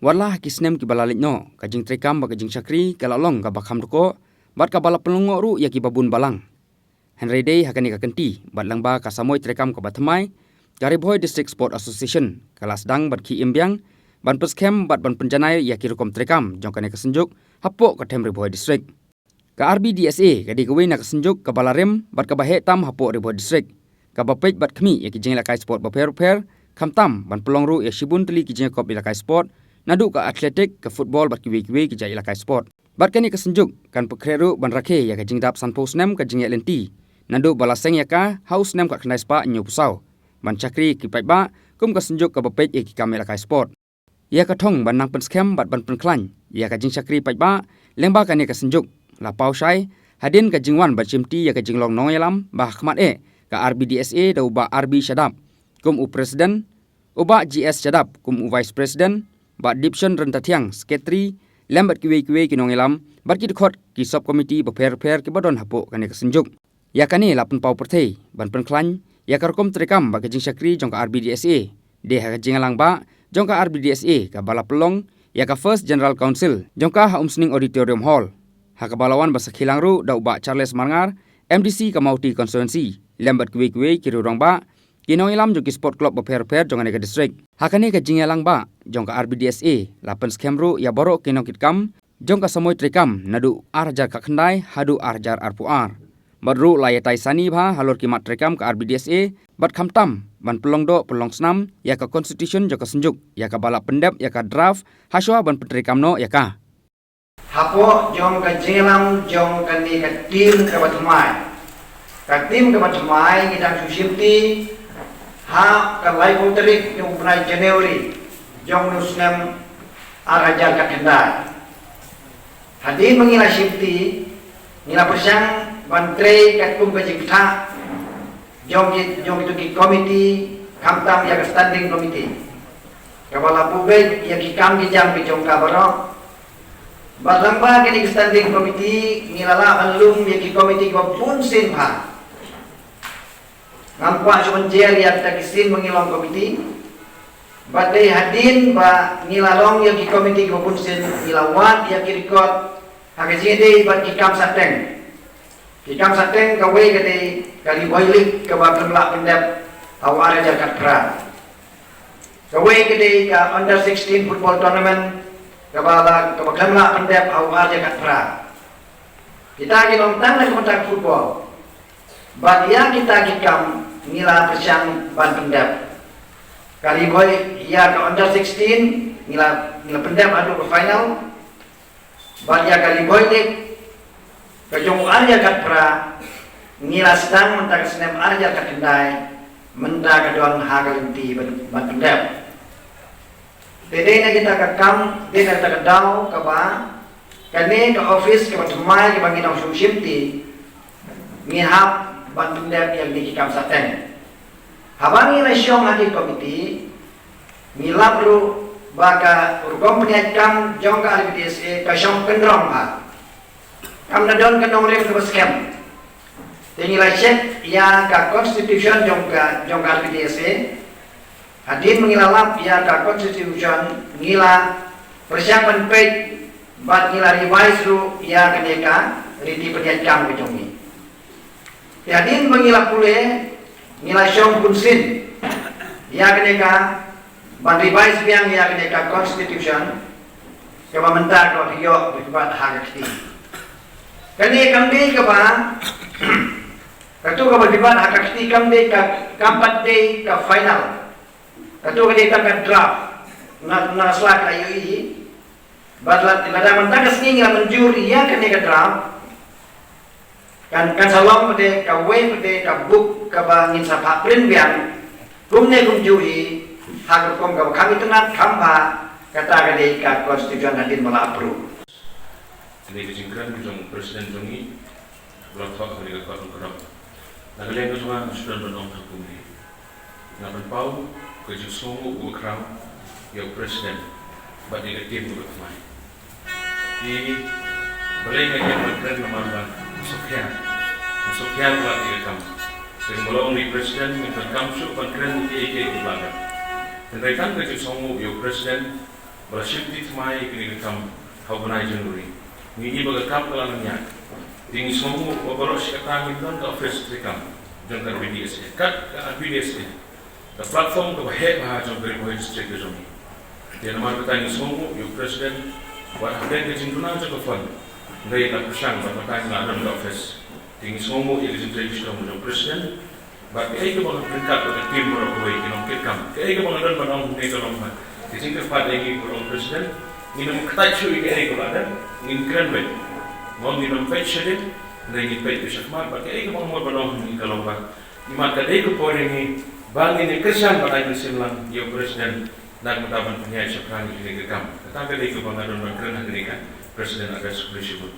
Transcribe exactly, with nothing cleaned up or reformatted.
Wat la ha ki snem kiba la leit noh, ka jingtreikam bad ka jingshakri ka la long kaba kham dkoh bad kaba la pynlong ruh ïa kiba bun balang. Hynrei dei ha kane ka kynti bad lyngba ka samoi treikam kaba thymmai, ka Ri Bhoi District Sport Association ka la sdang bad ki imbiang ban pynskhem bad ban pynjanai ïa ki rukom treikam jong kane ka synjuk hapoh ka them Ri Bhoi District. Ka R B D S A ka dei kawei na ka synjuk kaba la rim bad kaba heh tam hapoh Ri Bhoi District, kaba peit bad khmih ïa ki jingïalehkai sport bapher bapher, khamtam ban pynlong ruh ïa shibun tylli ki jingïakop ïalehkai sport, naduh ka athletic, ka football bad kiwei kiwei ki jait ïalehkai sport. Bad kane ka synjuk kan pynkhreh ruh ban rakhe ïa ka jingdap sanphew snem ka jingïaid lynti naduh ba la seng ïa ka ha u snem khatkhyndai spah hynñiewphew saw, ban shakri ïa ki paidbah kum ka synjuk kaba peit ïa ki kam ïalehkai sport. Ïa ka thong ban nang pynskhem bad ban pynkhlaiñ ïa ka jingshakri paidbah lyngba kane ka synjuk la paw shai hadien ka jingwan ban shimti ïa ka jinglong nongïalam ba ha khmat eh ka R B D S A da u Bah R B Shadap kum u President, u Bah G S Shadap kum u Vice President, Bah Dipson Ryntathiang, Secretary, lem bad kiwei kiwei ki nongïalam bad ki dkhot ki sub committee bapher bapher kiba don hapoh kane ka synjuk. Ïa kane la pynpaw pyrthei ban pynkhlaiñ ïa ka rukom treikam bad ka jingshakri jong ka R B D S A. Dei ha ka jingïalang bah jong ka R B D S A kaba la pynlong ïa ka First General Council jong ka ha Umsning Auditorium Hall, ha kaba la wan ban sakhi lang ruh da u Bah Charles Marngar, M D C ka Mawti Constituency, lem bad kiwei kiwei ki rangbah, ki nongïalam jong ki sport club bapher bapher jong kane ka district. Ha kane ka jingïalang bah jong ka R B D S A la pynskhem ruh ïa baroh ki nongkitkam jong ka samoi treikam naduh ar hajar khatkhyndai haduh ar hajar arphew ar. Bad ruh la ïatai sani bha halor ki mat treikam ka R B D S A bad khamtam ban pynlong doh pynlong snam ïa ka constitution jong ka synjuk, ïa kaba la pyndep ïa ka draft hashwa ban pyntreikam noh ïa ka. Hapoh jong ka jingïalang jong kane ka team kaba thymmai. Ka team kaba thymmai ngi dang shu shimti ha ka laiphew tarik jong u bnai January jong u snem ar hajar khatkhyndai. Hadien ba ngi la shimti, ngi la pyrshang ban trei katkum ka jingktah jong ki, jong kito ki komiti, khamtam ïa ka standing committee, kaba la buh beit ïa ki kam ki jam ki jong ka baroh. Bad lyngba kane ka standing committee ngi la lah ban lum ïa ki komiti kiba bun sien bha. Ngam kwah shu ban jer ïa kita ki sien ba ngi long komiti. Bad dei hadien ba ngi la long ïa ki komiti kiba bun sien, ngi la wad ïa ki record ha ka jingïadei bad ki kam sateng. Ki kam sateng, kawei ka dei ka Ri Bhoi League kaba khlem lah pyndep ha u ar hajar khatphra. Kawei ka dei ka under sixteen football tournament kaba la, kaba khlem lah pyndep ha u ar hajar khatphra. Kita ki long tang na ka bynta football. Bad ïa kita ki kam ngi la pyrshang ban pyndep. Ka Ri Bhoi, ïa ka under sixteen ngi la, ngi la pyndep haduh ka final. Bad ïa ka Ri Bhoi League ka jong u ar hajar khatphra ngi la sdang mynta ka snem ar hajar khatkhyndai, mynta ka don ha ka lynti ban, ban pyndep. Te dei na kita ka kam, dei na kita ka daw kaba kane ka office kaba thymmai kaba ngi dang shu shimti, ngi hap ban pyndep ïa kine ki kam sateng. Haba ngi la shong ha ki komiti, ngi lap ruh ba ka rukom pynïaid kam jong ka R B D S A ka shong kynrong bha. Kam da don ka nongrim kaba skhem. Te ngi la check ïa ka constitution jong ka, jong ka R B D S A. Hadien ba ngi la lap ïa ka constitution, ngi la pyrshang ban peit bad ngi la revise ruh ïa kane ka riti pynïaid kam ka jong ngi. Te hadien ba ngi la pule, ngi la shong bunsien ïa kane ka, ban revise biang ïa kane ka constitution, kaba mynta ka la ïoh ban bat ha ka kti. Kane kam dei kaba, kato kaba dei ban bat ha ka kti kam dei ka, kam pat dei ka final. Kato ka dei tang ka draft. Na, na slide ka ïohi. Bad lada, lada mynta ka sngi ngi la mynjur ïa kane ka draft, kan, kan sa long pat kawei pat ka buk kaba ngin sa phah print biang. Kumne kumjuh hi, ha ka rukom kaba kham itynnad, kham bha, kata ka dei ka constitution hadien ba la approve. Kane ka jingkren jong u President jong ngi, ba la thoh ha kane ka kot nongkynnoh. Na ka liang ka jong nga, nga shu kren ban ong ha kumne. Nga pynpaw ka jingsngewnguh uba khraw ïa u President bad ïa ka team kaba thymmai. Te balei nga ïa ban kren namar ba nga sngewkhia, nga sngewkhia ba la ïa ka kam. Te kumba la ong ïa u President, nga donkam shuh ban kren ïa kiei kiei kiba la dep. Hynrei tang ka jingsngewnguh ïa u President, ba la shim thymmai ïa kane ka kam ha u bnai January. Ngi i ba ka kam ka la nang ïaid. Te ngi sngewnguh ba baroh shi katta ngin don ka office treikam jong ka R B D S A. Kat ka R B D S A, ka platform kaba heh bha jong ka Ri Bhoi District ka jong ngi. Te namar kata ngi sngewnguh ïa u President, wat hapdeng ka jingduna jong ka fund, hynrei la pyrshang ba kata ngi la don ka office. Te ngi sngewnguh ïa ka jingtrei shitom jong u President. Bad kaei kaba nga ryngkat bad ka team baroh kawei ki nongkitkam, kaei kaba nga don ban ong hangne ka long ba ka jingkyrpad ïa ngi baroh, President. Ngin ym kyntait shuh ïa kaei kaba la dep, ngin kren beit. Mo, ngin ym peit shadien, hynrei ngin peit beit shakhmat. Bad kaei kaba nga mut ban ong hangne ka long ba imat ka dei ka por ïa ngi ba ngin ïa kyrshan bad ai mynsiem lang ïa u President na ka bynta ban pynïaid shaphrang ïa kane ka kam. Kata ka dei kaba nga don ban kren ha kane ka President Address. Khublei shibun.